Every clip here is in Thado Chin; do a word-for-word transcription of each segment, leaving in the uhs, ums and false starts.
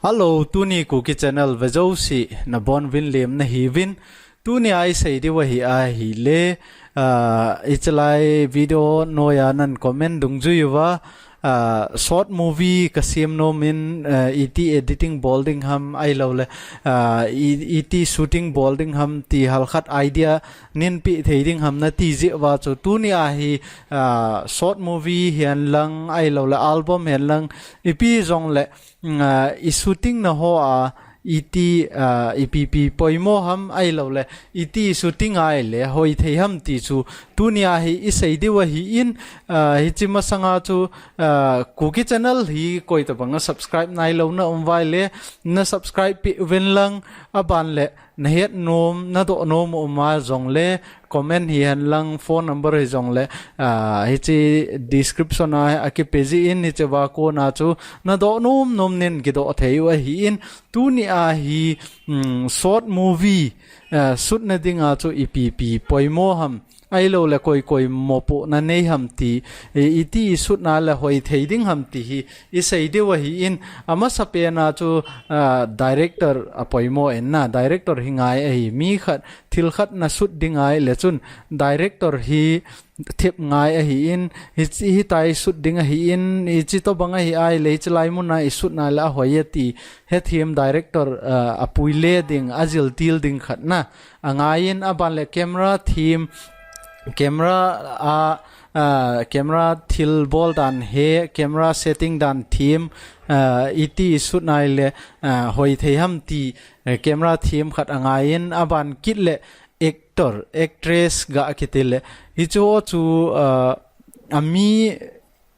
Hello, tuni Kuki Channel vejouse nabonuvin lemna hiuvin. Tuni a isei diu ahi ahile, ah, ichalai video noiya nan comment dungjui uva, ah, short movie kasem nom in, ah, iti editing bol ding ham ahilouleh, ah, i-, iti shooting bol ding ham ti halkhat idea neipe thei ding ham nati jeh uva chu tuni a hi, ah, short movie hihen lang ahilouleh album hihen lang ipi jongleh, mm, ah, i shooting na hoa iti, ah, ipi ipi poimo ham ahilouleh iti shooting ahile hoithei ham ti chu tuni a hi isei diu ahin, ah, hiche masanga chu, ah, Kuki Channel hi koitobanga subscribe nailou na um uva ahile na subscribe peh uvin lang, aban le nahet nom, nadoh nom uma jongle comment hihen lang phone number hijongle, ah, hiche description a akipe jin hiche a kona chu nadoh nom nom nin kidoh thei u ahin tuni a hi, mm, short movie, ah, shoot na dinga chu ipi ipi poimo ham ahilouleh koi koi mopohna nei ham ti, i-, iti i shoot na le hoithei ding ham ti hi isei diu ahin, amasapen a chu, ah, director apoimo in na, director hi ngai ahi, mi khat, thil khat na shoot ding ahile chun, director hi thep ngai ahin, hiche, hitia i shoot ding ahin, hiche tobang ahi ahile, hiche lai muna i shoot na le ahoi e ti, hethem director, ah, apuile ding, ajiltil ding khat na, angaiyin, aban le camera thim, camera a, ah, camera thil bol dan he, camera setting dan thim, ah, iti i shoot na ahile, ah, hoithei ham ti, eh, camera thim khat angaiyin, aban kit le actor, actress ga kiti le, hichu chu, ah, ami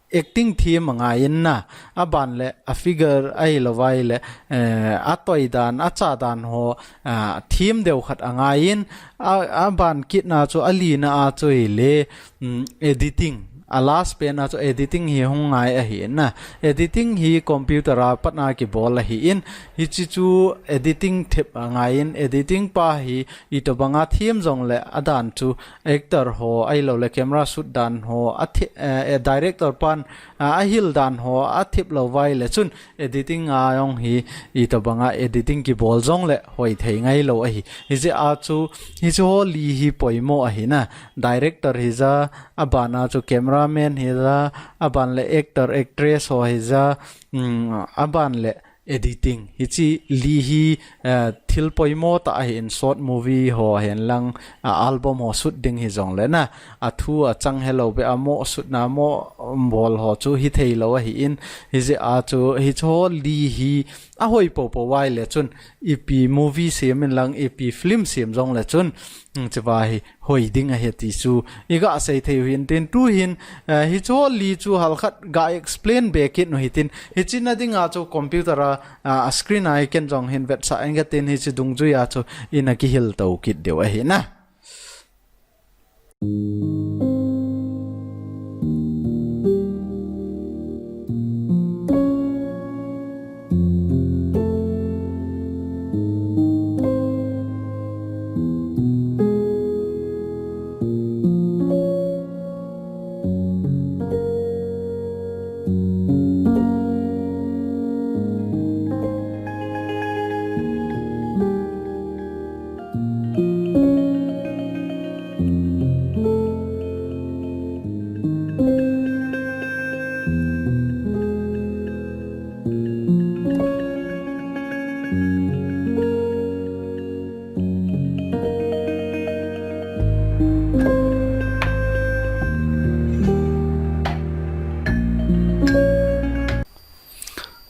acting thim angaiyin na, aban le a figure ahilou ahile, eh, atoi dan, acha dan ho, ah, thim deu khat angaiyin, a, aban kit na chu alina a chu ahile, mm, editing. A last pen a chu editing hi hung ngai ahin na. Editing hi computer a pat a kibol ahin, hiche chu editing thep angaiyin, editing pa hi itobanga thim jongle adan chu actor ho ahilouleh camera shoot dan ho, athi-, eh, eh, director pan, ah, ahil dan ho athep lou uva ahile chun editing a jong hi itobanga editing kibol jongle hoithei ngailou ahi. Hijeh a chu, hiche ho li hi poimo ahi na. Director hija, aban a chu cameraman hija, aban le actor, actress ho hija, mm, aban le editing. Hiche li hi, eh, thil poimo tah ahin short movie ho hihen lang, ah, album ho shoot ding hijongle na. Athu achang helou beh a mo shoot na mo bol ho chu hithei lou ahin. Hijeh a chu, hiche ho li hi ahoi popo uva ahile chun, ipi movie sem in lang, ipi film sem jongle chun, mm, hiche a hi hoi ding ahi ti chu iga sei thei u hin tin tu hin, eh, hiche ho li chu halkhat ga explain be kit u hitin, hiche na dinga chu computer a, ah, a screen a ken jong hin vetsah inge tin hiche dungjui a chu ina kihil to kit diu ahi na.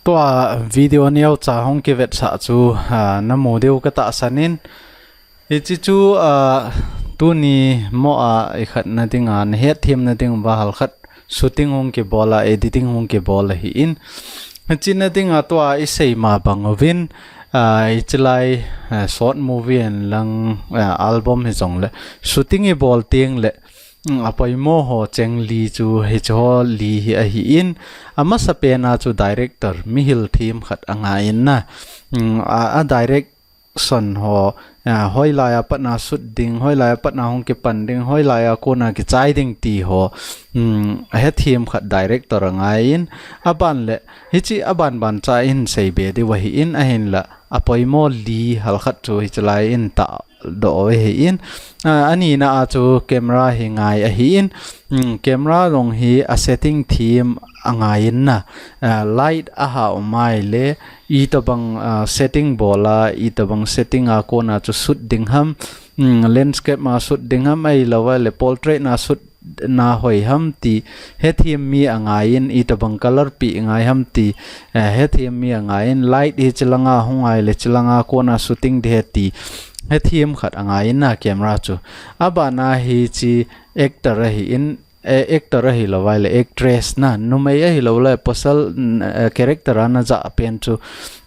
Tua video neocha hung kivetsah chu, ah, namu diu katahsan in. Hiche chu, ah, tuni mo a ikhat na dinga, nahet them na ding uva halkhat shooting hung kibol a, editing hung kibol ahin. Hiche na dinga tua isei ma bang uvin, ah, hiche lai, ah, short movie hihen lang, ah, album hijongle shooting ibol teng le, mm, apoimo ho cheng li chu hiche ho li hi ahin, amasapen a chu director mihil them khat angaiyin na, mm, a, a direct action ho, ah, hoilai a patna shoot ding, hoilai a patna hung kipan ding, hoilai a kona kichai ding ti ho, um, ahethem khat director angaiyin, aban le, hichi aban ban cha in seibe diu ahin, ahinla, apoimo li halkhat chu hichelai in tahdoh u ahin, ah, anina a chu camera hi ngai ahin, um, camera jong hi a setting them angaiyin na, ah, light ahah umai le, itobang, ah, setting bol a, itobang setting a kona chu shoot ding ham, um, landscape ma shoot ding ham, ahilou vai le portrait na shoot na hoi ham ti, hethem mi angaiyin, itobang color pe ngai ham ti, eh, hethem mi angaiyin, light hi chilanga hung ngai le chilanga kona shooting ding ham ti, hethem khat angaiyin na camera chu. Abana hichi actor ahin, eh, actor ahilou vai le actress na, numei ahilou le pasal, mm, eh, character ana ja pen chu,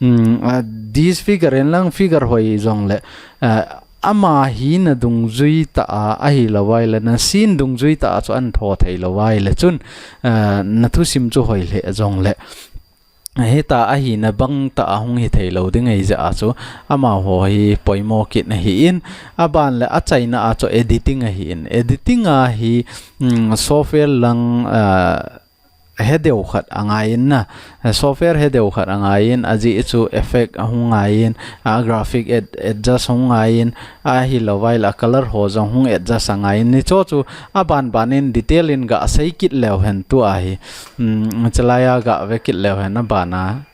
mm, ah, this figure in lang figure hoi jong le, ah, ama hi na dungjui ta a, ahilou vai le na scene dungjui ta a chu ana tho thei lou vai le chun, ah, na thusim chu hoi le jong le. Hita ahina bang ta a hung hithei lou ding ahi jeh a chu, amaho hi poimo kit ahin, aban le achaina a chu editing ahin. Editing a hi, mm, software lang, ah, hedeu khat angaiyin na. Software hedeu khat angaiyin, ajeh chu effect ahung ngaiyin, a graphic ad-, adjust hung ngaiyin, ahilou vai le color ho jong hung adjust angaiyin. Hicho chu aban ban in detail in gasei kit leu hen tua hi. Mm, chulai a gave kit leu hen abana.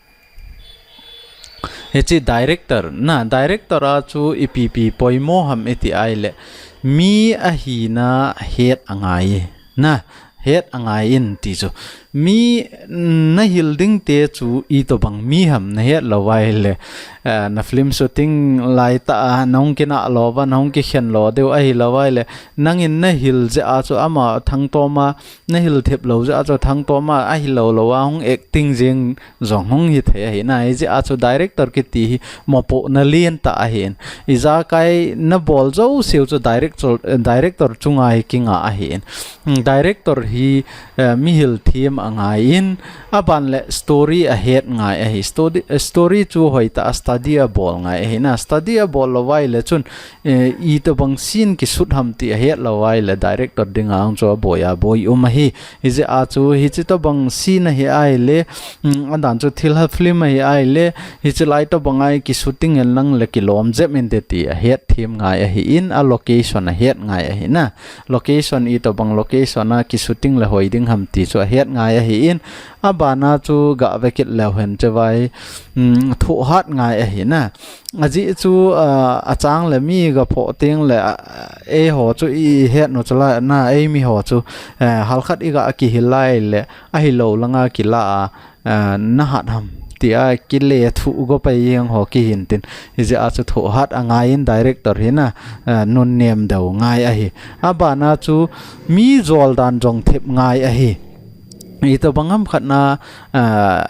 Hichi director, na, director a chu ipi pi poimo ham iti ai le, mi ahina het angai, na, het angaiyin ti chu. Mi na hil ding te chu itobang mi ham na het lou vai le, eh, na film shooting lai ta a, na hung kinah lou va, na hung kikhen lou diu ahilou vai le, nangin na hil jeh a chu ama thangtom a, na hil thip lou jeh a chu thangtom a, ahilou lou a hung acting jing jong hung hithei ahi na, hijeh a chu director kiti hi mopohna lien ta ahin. Ijakai na bol jouse u chu director, director chunga hi kinga ahin. Hmm, director hi, eh, mi hil them angaiyin, aban le story ahet ngai ahi. Story, eh, story chu hoi ta a study abol ngai ahi na. Study abol lou vai le chun, eh, itobang scene kishoot ham ti ahet lou vai le director dinga chu aboi aboi um ahi. Hijeh a chu hichi tobang scene ahi ai le, mm, adan chu thilha film ahi ai le, hichi lai tobang a kishooting in lang le kilom jep inte ti ahet them ngai ahin, a location ahet ngai ahi na. Location itobang location a kishooting le hoi ding ham ti chu ahet ngai ahin, abana chu gave kit leu hen che vai, mm, thohhat ngai ahi na. Ajeh chu, ah, achang le mi gaphoh teng le, ah, eiho chu ihet u chu la na, eimi ho chu, eh, halkhat iga kihil lai le, ahilou langa kila a, ah, na hat ham ti a kile thu go pai jeng ho kihin tin. Hijeh a chu thohhat angaiyin director hi na, ah, nunnem deu ngai ahi. Abana chu mi jol dan jong thep ngai ahi. Itobang ham khat na, ah,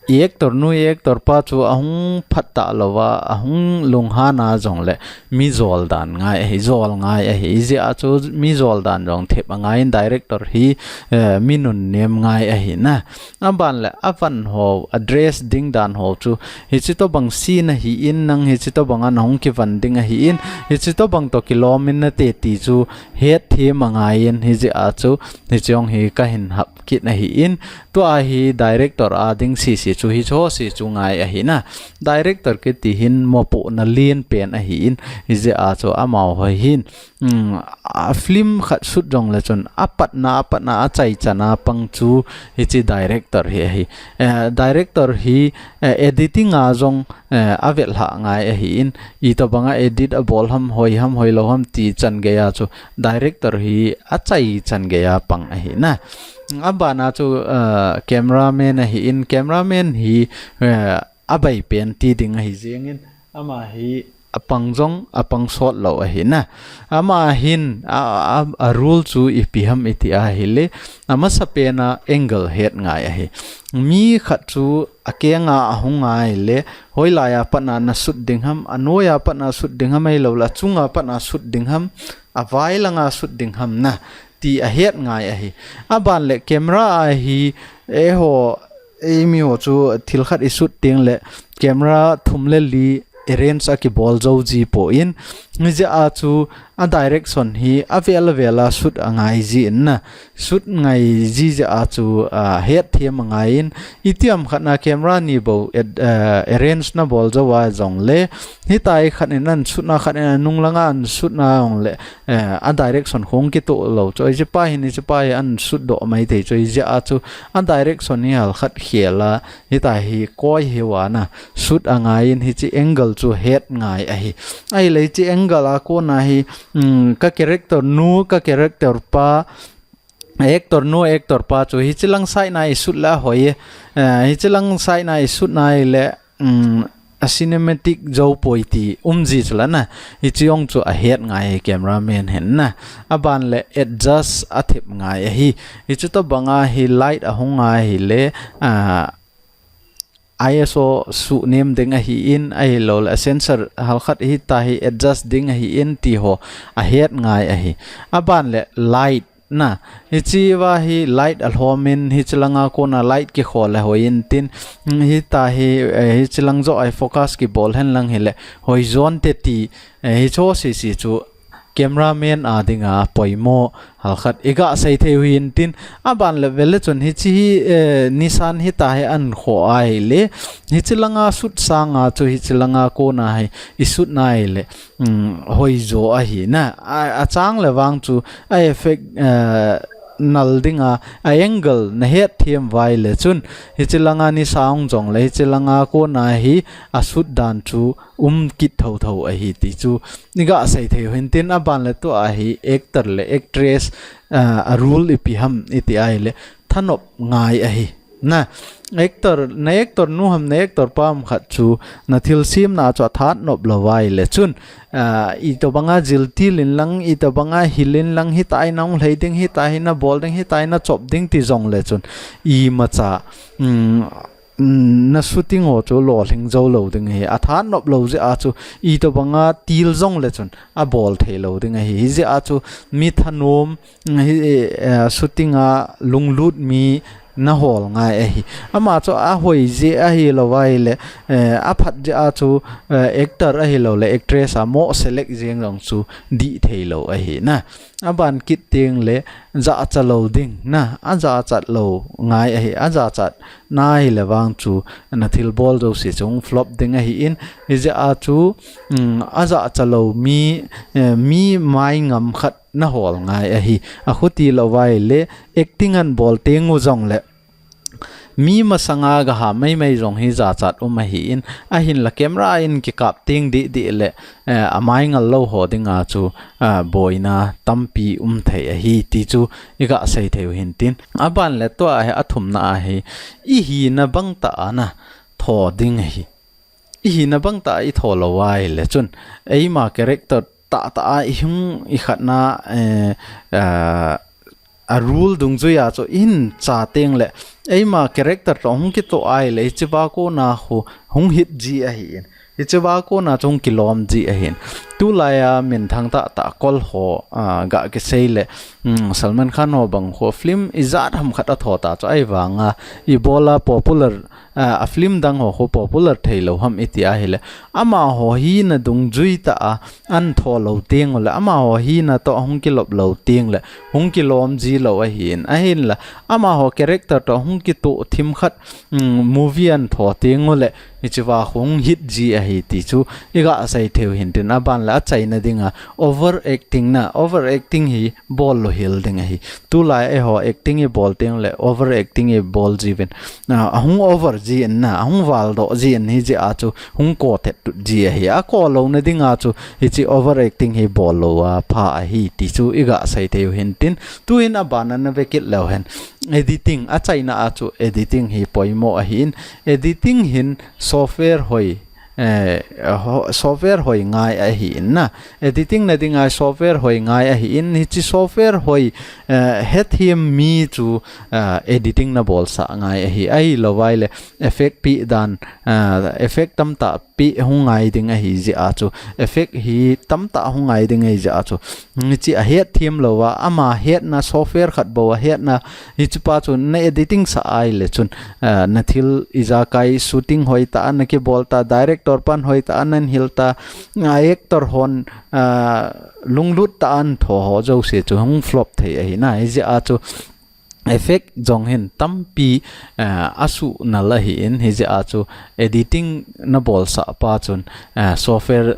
actor nu, actor pa chu ahung phat talou va, ahung lunghan a jong le mi jol dan ngai ahi, jol ngai ahi. Hijeh a chu mi jol dan jong thep angaiyin director hi, eh, mi nunnem ngai ahi na. Aban le avan ho, a dress ding dan ho chu, hichi tobang scene ahin, nang hichi tobang a na hung kivan ding ahin, hichi tobang toh kilom in nate ti chu het them angaiyin, hijeh a chu hichi jong hi kahin hap kit ahin, tua hi director a ding sisi chu hicho si chu ngai ahi na. Director kiti hin mopohna lien pen ahin, hijeh a chu amaho hin, mm, a film khat shoot jong le chun apatna, apatna, achaichan a pang chu hichi director hi ahi. Eh, director hi, eh, editing a jong, eh, avel ha ngai ahin, itobang a edit abol ham, hoi ham, hoilou ham ti chan gei a chu director hi achaichan gei a pang ahi na. Abana chu, eh, cameraman ahin, cameraman hi, eh, abai pen ti ding ahi jengin, ama hi apang jong apang sot lou ahi na. Ama hin a, a, a rule chu ipi ham iti ahile, amasa pen a angle het ngai ahi. Mi khat chu akeng a ahung ngai le, hoilai a patna na shoot ding ham, anoi a patna shoot ding ham, ahilou le achung a patna shoot ding ham, avai langa shoot ding ham na ti ahet ngai ahi. Aban le camera a hi, eiho, eimi ho chu thil khat i shoot teng le camera thum le li arrange a kibol jou ji poi. Hijeh a chu a direction hi avel avel a shoot angai ji in na. Shoot ngai ji jeh a chu, ah, hetthem angai in, itiham khat na camera ni bou et, ah, arrange na bol jou a jong le, hitia khat in ana shoot na, khat in anung langa ana shoot na jong le, eh, a direction hung kitoh lou chu. Hiche pa hin, hiche pa hi ana shoot doh mai thei chu. Hijeh a chu a direction hi halkhat khel a, hitia hi koi hiu a na shoot angai in, hiche angle chu het ngai ahi. Ahile hiche angle a kona hi, um, ka character nu, ka character pa, actor nu, actor pa chu hiche lang side na i shoot le ahoi e. Eh, hiche lang side na i shoot na ahile, um, a cinematic jou poi ti um ji chu la na. Hiche jong chu ahet ngai e cameraman hin na. Aban le adjust athep ngai ahi. Hichu tobang a hi light ahung ngai ahile, ah, I S O suhnem ding ahi in, ahilou le a sensor halkhat hitia hi adjust ding ahi in ti ho ahet ngai ahi. Aban le light na, hiche va hi light alhom in, hiche langa kona light kikhol le hoi in tin, hitia hi, eh, hiche lang joh a hi focus kibol hen lang hile hoi jon te ti, eh, hicho sese chu cameraman a dinga poimo halkhat i ga sei thei u hin tin, aban le vele chun hiche hi, eh, nisan hitia hi ana kho ahile, hiche langa shoot sanga chu hiche langa kona hi i shoot na ahile, um, hoi jo ahi na. A, achang le vang chu a effect, eh, nal dinga a angle na hetthem uva ahile chun, hiche langa nisa hung jong le hiche langa kona hi a shoot dan chu um kit thotho ahi ti chu i ga sei thei u hin tin, aban le tua hi actor le actress, ah, a role ipi ham iti ahile thanop ngai ahi. Na actor, na actor nu ham, na actor pa ham khat chu na thil semna chu athat nop lou uva ahile chun, ah, itobanga jiltil in lang, itobanga hil in lang, hitia hi nahung lhai ding, hitia hi nabol ding, hitia hi nachop ding ti jong le chun, imacha, um, na shooting ho chu lolhing jou lou ding ahi. Athat nop lou jeh a chu itobanga til jong le chun abol thei lou ding ahi. Hijeh a chu mi thanom, hi, eh, shooting a lunglut mi nahol ngai ahi. Ama chu ahoi jeh ahilou uva ahile, eh, aphat jeh a chu, eh, actor ahilou le actress a mo select jeng jong chu dih thei lou ahi na. Aban kit teng le jachat lou ding na, ajachat lou ngai ahi, ajachat na ahile vang chu na thil bol jouse chu hung flop ding ahi in, hijeh a chu, um, ajachat lou mi, eh, mi mai ngam khat nahol ngai ahi. Akhuti lou uva ahile acting ana bol teng u jong le, mi masanga ga ha maimai jong hi jachat um ahi in, ahinla camera in kikap teng dih dih le, eh, amai ngal lou ho dinga chu, ah, boina tampi um thei ahi ti chu i ga sei thei u hin tin. Aban le tua hi athumna ahi, i hina bang tah a na tho ding ahi. I hina bang tah a i tho lou uva ahile chun, eima character tah tah a i hung i khatna, eh, ah, a role dungjui a chu i hin cha teng le, eima character toh hung kitoh ahile, hiche va kona khu hung hit ji ahi in. Hiche va kona chu hung kilom ji ahi in. Tulai a minthang tah tah kol ho, ah, ga kisei le, um, Salman Khan ho bang khu film ijat ham khat atho ta chu ahivanga ibola popular, ah, a film dang ho khu popular thei lou ham iti ahile, amaho hina dungjui tah a ana tho lou teng u le, amaho hina toh hung kilop lou teng le, hung kilom ji lou ahi in. Ahinla, amaho character toh hung kitoh thim khat, um, movie ana tho teng u le, hiche va hung hit ji ahi ti chu i ga sei thei u hin tin. Aban le achaina dinga over acting na, over acting hi bol lou hel ding ahi. Tulai eiho acting i bol teng le over acting i bol ji uvin. Ah, ahung over ji in na, ahung val doh ji in, hijeh a chu hung ko thet tut ji ahi. Ako louna dinga chu hiche over acting hi bol lou a pha ahi ti chu i ga sei thei u hin tin. Tuin abana na ve kit leu hen. Editing, achaina a chu editing hi poimo ahi in. Editing hin software hoi, eh, ho-, software hoi ngai ahi in na. Editing na dinga software hoi ngai ahi in, hiche software hoi, eh, hethem mi chu, eh, editing na bolsah ngai ahi. Ahilou uva ahile effect pe dan, eh, effect tamtah pe hung ngai ding ahi jeh a chu, effect hi tamtah hung ngai ding ahi jeh a chu, hiche ahethem lou a, ama hetna software khat bou ahetna, hiche pa chu na editing sah ahile chun, eh, na thil ijakai shooting hoi tah a na kibol ta, direct director pan hoitah a ahin hil ta, a actor hon, ah, lunglut tah a ahin tho ho jouse chu hung flop thei ahi na. Hijeh a chu effect jong hin tampi, ah, asuh nal ahin, hijeh a chu editing na bolsah pa chun, ah, software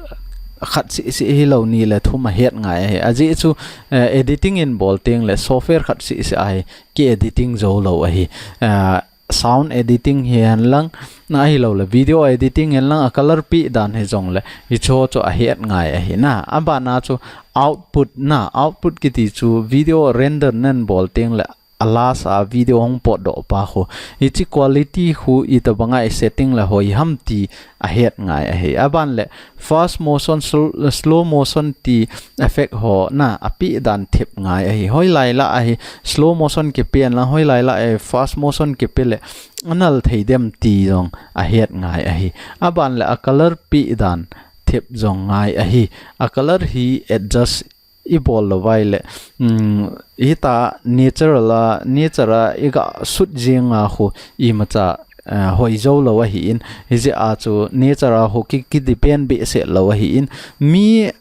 khat seh seh hilou ni le thum ahet ngai ahi. Ajeh chu, ah, editing in bol teng le software khat seh seh a hi ki editing jou lou ahi. Ah, sound editing hihen lang, ahilou le video editing hihen lang, a color peh dan hijong le hicheho chu ahet ngai ahi na. Abana chu output na, output kiti chu video render na ahin bol teng le a last a video hung potdoh pa khu, hiche quality khu itobang a i setting le hoi ham ti ahet ngai ahi. Aban le fast motion, sl-, slow motion ti effect ho na apeh dan thep ngai ahi. Hoilai lah a hi slow motion kipe in lang, hoilai lah a hi fast motion kipe le anal thei dem ti jong ahet ngai ahi. Aban le a color peh dan thep jong ngai ahi. A color hi adjust i bol lou vai le, um, hita natural a, nature a i ga shoot jing a khu imacha, eh, hoi jou lou ahin, hijeh a chu nature a khu ki, ki depend behseh lou ahin, mi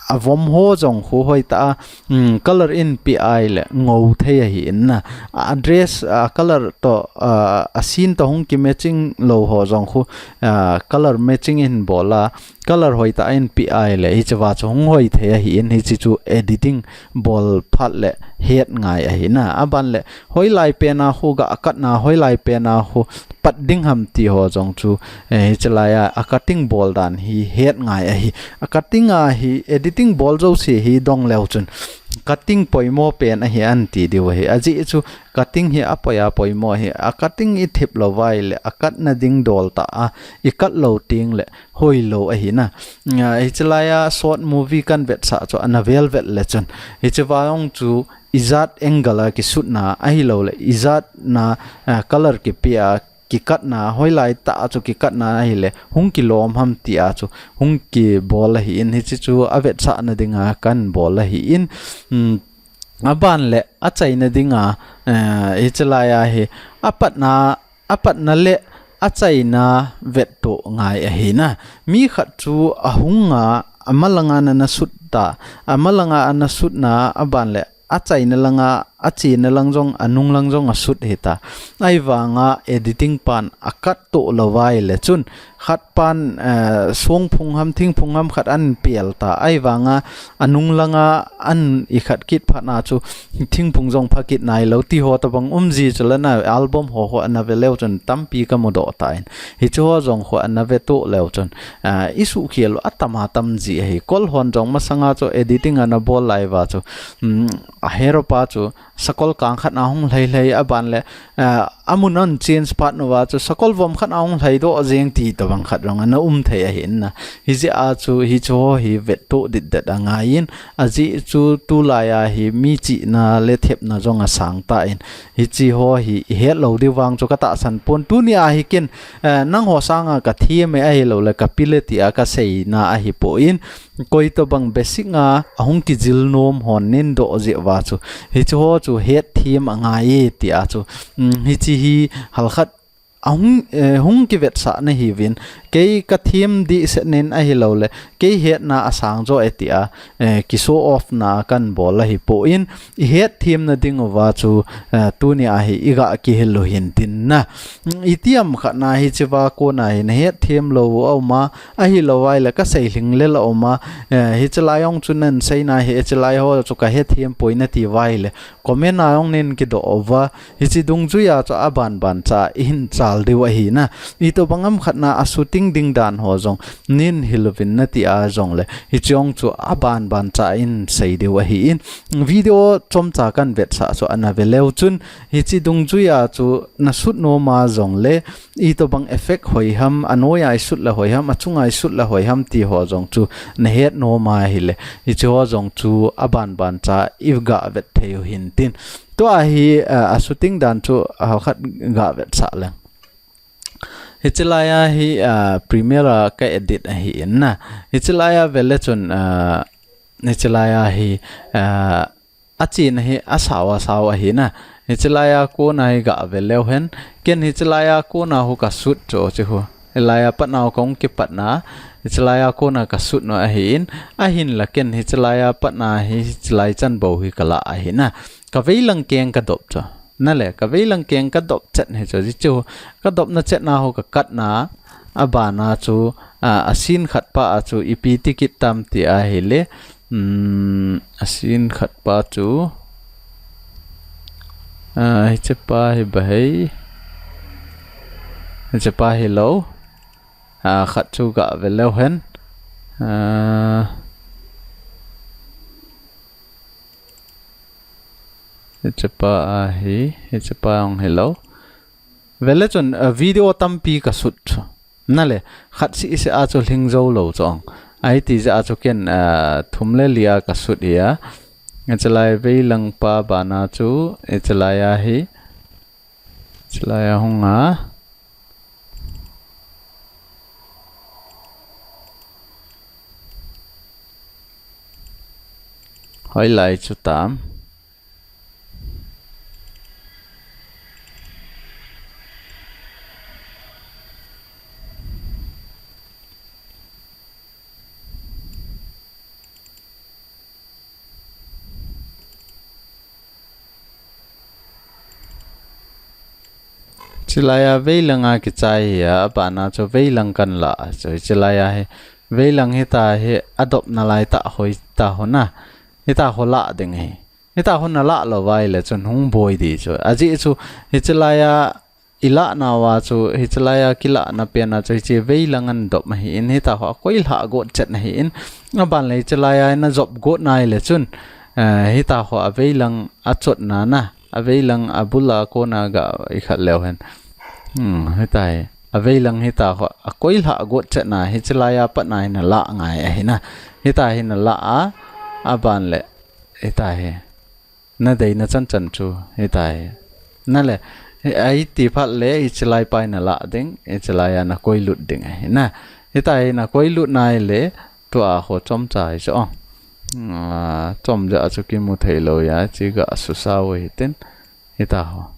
avom ho jong khu hoitah a, um, color in pe ai le ngou thei ahin na, a dress, a color to, a, a scene to hung ki matching lou ho jong khu, a, color matching in bol a, color hoitah in pe ai le, hicheva chu hung hoi thei ahin, hiche chu editing bol phat le het ngai ahi na. Aban le, hoilai pen a khu ga cut na, hoilai pen a khu pat ding ham ti ho jong chu, eh, hichelai a, a cutting bol dan hi het ngai ahi. A cutting a hi, editing bol jouse hi dong leu chun, cutting poimo pen ahi ahin ti diu ahi. Ajeh chu, cutting hi apoi a poimo ahi. A cutting i thep lou vai le, a cut na ding dol tah a i cut lou teng le, hoilou ahi na. Nga, hichelai a short movie kan vetsah chu ana vel vet le chun, hicheva jong chu ijat angle a ki shoot na ahilou le, ijat na, ah, color kipe a ki cut na, hoilai tah a chu ki cut na ahile, hung kilom ham ti a chu hung kibol ahin, hiche chu a vetsah na ding a kan bol ahin, um, aban le a chaina ding a, eh, hichelai a hi, a patna, a patna le a chaina vettoh ngai ahi na. Mi khat chu a hung a, a malang a ana shoot ta, a malang a ana shoot na, aban le a chaina lang a, a chena lang jong, a nung lang jong a shoot hita. Ahivang a editing pan a cut toh lou vai le chun, khat pan, eh, songphung ham, thingphung ham khat ahin pel ta. Ahivang a, a nung lang a ahin khat kit phat na chu, thingphung jong pha kit nai lou ti ho tobang um ji chu le na, album ho ho ana ve leu chun tampi ka mudoh tan. Hiche ho jong ho ana ve toh leu chun, ah, i suhkhel u atam atam ji ahi. Kol hon jong masang a chu editing ana bol lai uva chu, um, a hero pa chu sakol kang khat na hung lhai lhai, aban le, ah, amun ahin change phat uva chu sakol vom khat na hung lhai doh jeng ti tobang khat jong ana um thei ahin na. Hijeh a chu hiche ho hi vettoh ditdet angai in, ajeh chu tulai a hi mi chihna le thepna jong asang tan, hiche ho hi i het lou diu vang chu ka tahsan pon. Tuni a hi ken, eh, nangho sang a ka them e ahilou le ka pi le ti a ka seina ahi pon, koi tobang basic a, a hung kijil nom hon nin doh jeh uva chu, hiche ho chu hetthem angai e ti a chu, um, hiche hi halkhat a hung, eh, hung kivetsah na hiuvin, kei ka them dih set nin ahilou le, kei hetna asang jo e ti a, eh, ki show off na kan bol ahi pon, i hetthem na ding uva chu, eh, tuni a hi i ga kihil u hin tin na. Itiham khat na hiche va kon a hi na hetthem lou u a um a, ahilou vai le ka sei lhinglel a um a, eh, hiche lai jong chu nan sei na hi, hiche lai ho chu ka hetthem poi na ti vai le, comment a jong nin kidoh uva, hiche dungjui a chu aban ban cha i hin chal diu ahi na. Itobang ham khat na a shooting ding dan ho jong nin hil uvin na ti a jong le, hiche jong chu aban ban cha in sei diu ahi in. Video chomcha kan vetsah chu ana ve leu chun, hiche dungjui a chu na shoot nom a jong le, itobang effect hoi ham, a noi a i shoot le hoi ham, a chung a i shoot le hoi ham ti ho jong chu na het nom a hile, hiche ho jong chu aban ban cha i ga vet thei u hin tin. Tua hi, ah, a shooting dan chu halkhat ga vetsah leng. Hiche lai a hi, ah, Premiere a ka edit ahi in na. Hiche lai a ve le chun, ah, hiche lai a hi, ah, a chena hi asao asao ahi na. Hiche lai a kon a hi ga ve leu hen. Ken hiche lai a kon a hu ka shoot chu chi hu. Hilai a patna u kahung kipatna, hiche lai a kona kasut u ahin, ahinla ken hiche lai a patna hi, hiche lai chan bou hi kalah ahi na. Kaveilang keng kadop chu. Nale, kaveilang keng kadop chet hi chu, hichu kadopna chetna ho kakatna, abana chu, a, a scene khat pa a chu ipi tikit tam ti ahile, um, a scene khat pa chu, a, hiche pa hi bahai, hiche pa hilou, a, khat chu gave leu hen, a, hiche pa ahi, hiche pa jong hilou. Vele chun, a, video tampi kasut chu. Nale, khat seh seh a chu lhing jou lou chu ong. Ahiti jeh a chu ken, a, thum le li a kasut hi a. Hiche lai veilang pa bana chu, hiche lai ahi. Hiche lai a hung a. Hoilai chu tam. Hiche lai a veilang a kichai hi a, abana chu veilang kalah chu, hiche lai a hi veilang hita hi adopna lai tah hoi tah ho na, hita ho lah ding hi. Hita ho nalah lou vai le chun hung boi di chu. Ajeh chu hiche lai a ilah nauva chu, hiche lai a kilahna pen a chu, hiche veilang ana dop ahin, hita ho akoi lhah got chet ahin, aban le hiche lai a ina jop got nai le chun, eh, hita ho aveilang achotna na, aveilang abul a kona ga ikhat leu hen. Hmm, hita hi. Aveilang hita ho akoi lhah got chet na, hiche lai a patna hi nalah ngai ahi na. Hita hi nalah a, aban le, hita hi. Nadeina chan chan chu, hita hi. Nale, hi, ahiti phat le, hiche lai pa hi nalah ding, hiche lai a nakoi lut ding ahi na. Hita hi nakoi lut nai le, tua ho chomcha hi chu ong. A, chom jeh a chu kimu thei lou a, hiche ga susa u hitin, hita ho.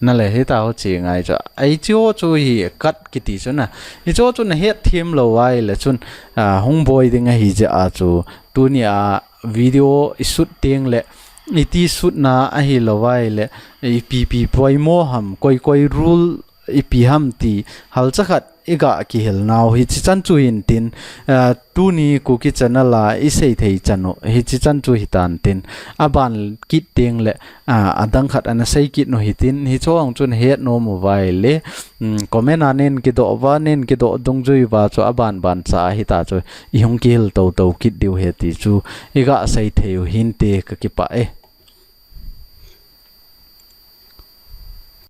Nale, hita ho che ngai chu. Hiche ho chu hi cut kiti chu na. Hiche ho chu nahet them lou vai le chun, a, hung boi ding ahi jeh a chu. Tuni a video i shoot teng le, iti shoot na ahilou vai le, ipi pi poimo ham, koi koi rule ipi ham ti, halcha khat iga kihil nau hiche chan chu hin tin, a, tuni Kuki channel a isei thei chan u, hiche chan chu hitan tin, aban kit teng le, a, adang khat ana sei kit u hitin, hiche ho chu nahet nom u vai le, um, comment a nen kidoh uva, nen kidoh dungjui uva chu aban ban cha hita chu ihung kihil tou tou kit diu ahi ti chu iga sei thei u hinte kakipah e.